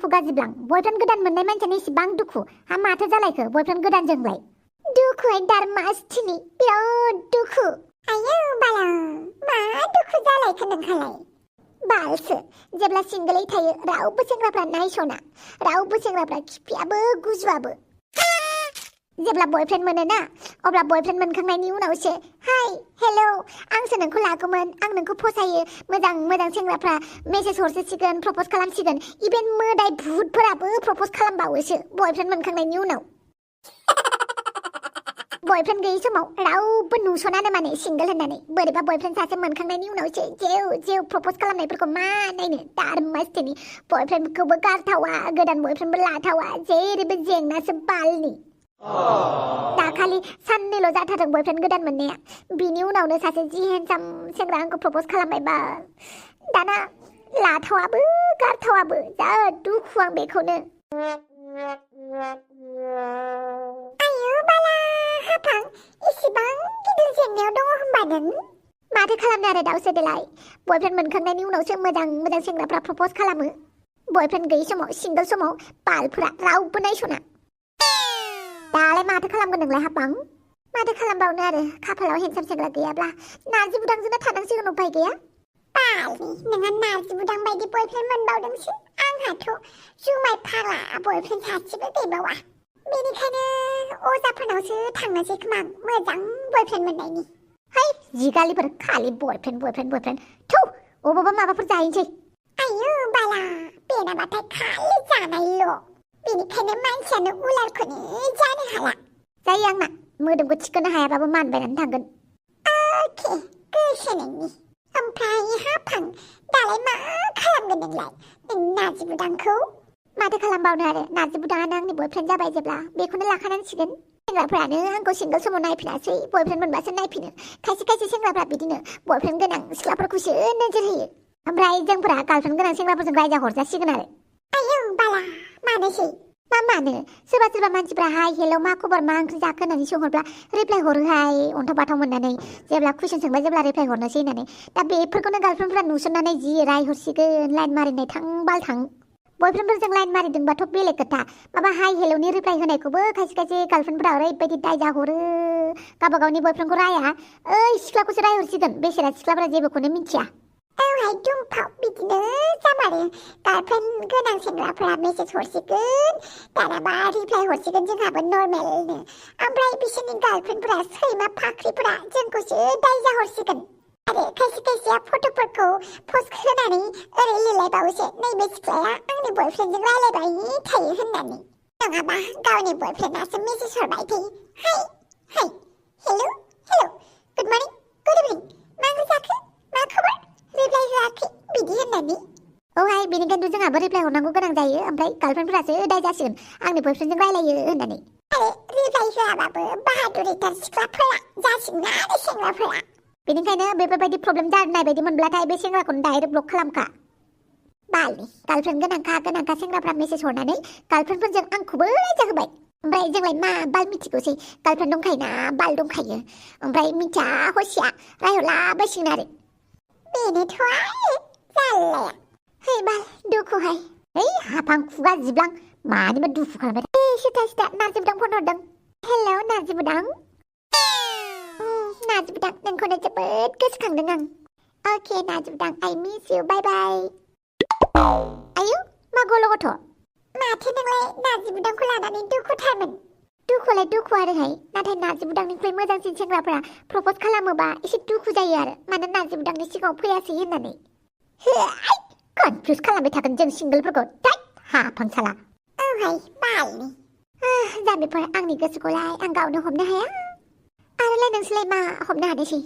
खुगा जिब्लां बयफ्रेन्ड गोदान मोननाय मानसियानो इसिबां दुखु हा माथो जालायखो बयफ्रेन्ड गोदानजोंलाय दुखुहाय दारमासथिनि बिराद दुखु आयौ बाला मा दुखु जालायखो नोंहालाय बालसो जेब्ला सिंगलै थायो रावबो सेंग्राफ्रा नायसना रावबो सेंग्राफ्रा खिफियाबो गुजुआबो जेब्ला बयफ्रेन्ड मोनो ना अब्ला बयफ्रेन्ड मोनखांनायनि उनावसो हाय हेलौ आंसो नोंखौ लागौमोन आं नोंखौ फसायो मोजां मोजां सेंग्राफ्रा मेसेज हरसिगोन प्रप'ज खालामसिगोन इभेन मोदाय भुतफोराबो प्रप'ज खालामबावोसो बयफ्रेन्ड मोनखांनायनि उनाव बयफ्रेन्ड गैयै समाव रावबो नुसनानो माने सिंगल होननानै बोरैबा बयफ्रेन्ड सासे मोनखांनायनि उनावसो जेव जेव प्रप'ज खालामनायफोरखौ मा नायनो दारमासथिनि बयफ्रेन्डखौबो गारथावा गोदान बयफ्रेन्डबो लाथावा जेरैबो जेंनासो बालनि दाखालि साननैल' जाथारदों बयफ्रेन्ड गोदान मोननाया बिनि उनावनो सासे जि हेन्डसाम सेंग्रा आंखौ प्रप'ज खालामबायबा दाना लाथावाबो गारथावाबो जा दुखु आं बेखौनो आयौ बाला हाफां इसिबां गिदिर जेंनायाव दङ होनबा नों माथो खालामनो आरो दावसो देलाय बयफ्रेन्ड मोनखांनायनि उनावसो मोजां मोजां सेंग्राफ्रा प्रप'ज खालामो बयफ्रेन्ड गैयै समाव सिंगल समाव बालफोरा रावबो नायसना दालाय माथो खालामगोन नोंलाय हाफां माथो खालामबावनो आरो खाफालाव हेन्डसाम सेंग्रा गैयाब्ला नारजि बुदांजोंनो थानांसिगोन उपाय गैया बालनि नोंहा नारजि बुदां बायदि बयफ्रेन्ड मोनबावदोंसो आंहाथ' जुमाय फाग्ला बयफ्रेन्ड सासेबो गैबावा बेनिखायनो अजाफोरनावसो थांनोसै खोमा मोजां बयफ्रेन्ड मोननायनि है जिगालिफोर खालि बयफ्रेन्ड थौ अबावबा माबाफोर जाहैनोसै आयौ बाला बेनाबाथाय खालि जानायल' बेनिखायनो मानसियानो उलारखौनो जानो हाला जायो आंना मोदोमखौ थिखोनो हायाबाबो मानबायनानै थांगोन अके गोसो नोंनि ओमफ्राय हाफां दालाय मा खालामगोन नोंलाय नों नारजि बुदांखौ माथो खालामबावनो आरो नारजि बुदाङानो आंनि बयफ्रेन्ड जाबाय जेब्ला बेखौनो लाखानांसिगोन सेंग्राफ्रानो आंखौ सिंगल समाव नायफिनासै बयफ्रेन्ड मोनबासो नायफिनो खायसे सेंग्राफ्रा बिदिनो बयफ्रेन्ड गोनां सिख्लाफोरखौसो नोजोर होयो ओमफ्राय जोंफोरा गार्लफ्रेन्ड गोनां सेंग्राफोरजों रायजा हरजासिगोन आरो आयौ बाला मानोसै मा मानो सोरबा मानसिफ्रा हाय हेलौ मा खबर मा ओंख्रि जाखो होननानै सोंहरब्ला रिप्लाय हरोहाय अन्थाव बाथाव मोननानै जेब्ला कुइसन सोंबाय जेब्ला रिप्लाय हरनोसै होननानै दा बेफोरखौनो गार्लफ्रेन्डफ्रा नुसननानै जि रायहरसिगोन लाइन मारिनाय थां बाल थां बयफ्रेन्डफोरजों लाइन मारिदोंबाथ' बेलेग खोथा माबा हाय हेलौनि रिप्लाय होनायखौबो खायसे गार्लफ्रेन्डफ्रा ओरैबायदि दायजा हरो गावबा गावनि बयफ्रेन्डखौ राया ओइ सिख्लाखौसो रायहरसिगोन बेसेरा सिख्लाफ्रा जेबोखौनो मिथिया औहाय दुमफाव बिदिनो जामारो गार्लफ्रेन्ड गोनां सेंग्राफ्रा मेसेज हरसिगोन दानाबा रिप्लाय हरसिगोन जोंहाबो नर्मेलनो ओमफ्राय बिसोरनि गार्लफ्रेन्डफोरा सैमा फाख्रिफोरा जोंखौसो दायजा हरसिगोन आरो खायसेया फट'फोरखौ पस्ट होनानै ओरै लिरलायबावोसो नैबे सिख्लाया आंनि बयफ्रेन्डजों रायलायबाय थायो होननानै नङाबा गावनि बयफ्रेन्डासो मेसेज हरबाय थायो हाय हेलौ गुड मर्निं गुड इभिनिं मा ओंख्रि जाखो मा खबर रिप्लाय होआखै बिदि होननानै औहाय बेनिखायनो जोंहाबो रिप्लाय हरनांगौ गोनां जायो ओमफ्राय गार्लफ्रेन्डफोरासो दाय जासिगोन आंनि बयफ्रेन्डजों रायलायो होननानै आरो रिप्लाय होआबाबो बाहादुरिथार सिख्लाफोरा जासिगोन आरो सेंग्राफोरा बेनिखायनो बेफोरबायदि प्रब्लेम जानाय बायदि मोनब्लाथाय बे सेंग्राखौनो डाइरेक्ट ब्लक खालामखा बालनि गार्लफ्रेन्ड गोनांखा सेंग्राफ्रा मेसेज हरनानै गार्लफ्रेन्डफोरजों आंखौबो रायजा होबाय ओमफ्राय जोंलाय मा बाल मिथिगौसै गार्लफ्रेन्ड दंखायोना बाल दंखायो ओमफ्राय मिथिया हसिया रायहरलाबायसिगोन आरो बेनोथ' जाल्लाया है बाल दुखुहाय है हाफां खुगा जिब्लां मानिबा दुखु खालामबाय सिथा नारजि बुदां फन हरदों हेलौ नारजि बुदां नारजि बुदां नोंखौनो जोबोद गोसोखांदों आं अके नारजि बुदां आइ मिस इउ बाय बाय आयौ मा गल' गथ' माथो नोंलाय नारजि बुदांखौ लानानै दुखुथारमोन दुखुलाय दुखु आरोहाय नाथाय नारजि बुदांनिफ्राय मोजांसिन सेंग्राफोरा प्रप'ज खालामोबा एसे दुखु जायो आरो मानो नारजि बुदांनि सिगाङाव फैयासै होननानै कनफिउज खालामबाय थागोन जों सिंगोलफोरखौ हाफां साला औहाय बालनि जाम्बिफोर आंनि गोसोखौलाय आं गावनो हमनो हाया आरोलाय नोंसोरलाय मा हमनो हादोंसै